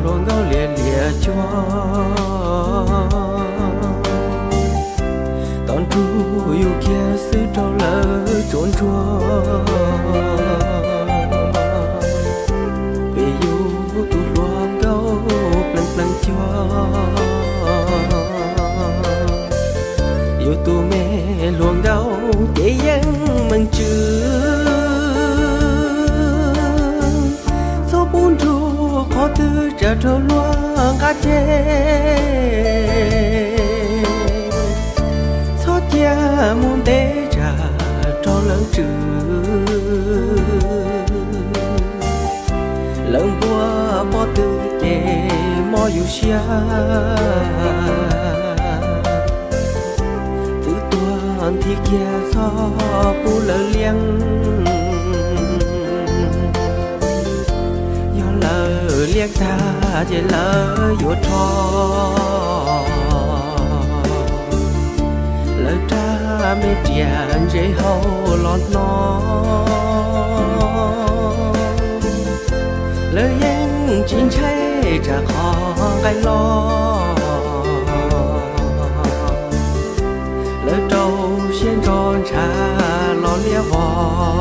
hluas nkauj liam liam cuag, tos nrug yus kiag xwb rau lawv tsuas ntsuag. Vim yus tus hluas nkauj plees plees cuag, yus tus me hluas nkauj ces yeej meem tswv. Txhob pub nrug qhov twg tsam raug luag nqa ceg, txhob cia mus ntev tsam raug lawv tswv. Lawv npuab pob tw ces mob yus siab, txwv tuag nthi kiag txhob pub lawv liab. Yog lawv liab tag ces lawv yuav rho lawv rab me riam ntse hau los hno. Lawv yeej tsis ntshai tsam qhov nqaij loj, lawv rau siab ntso ntshav los liab vog.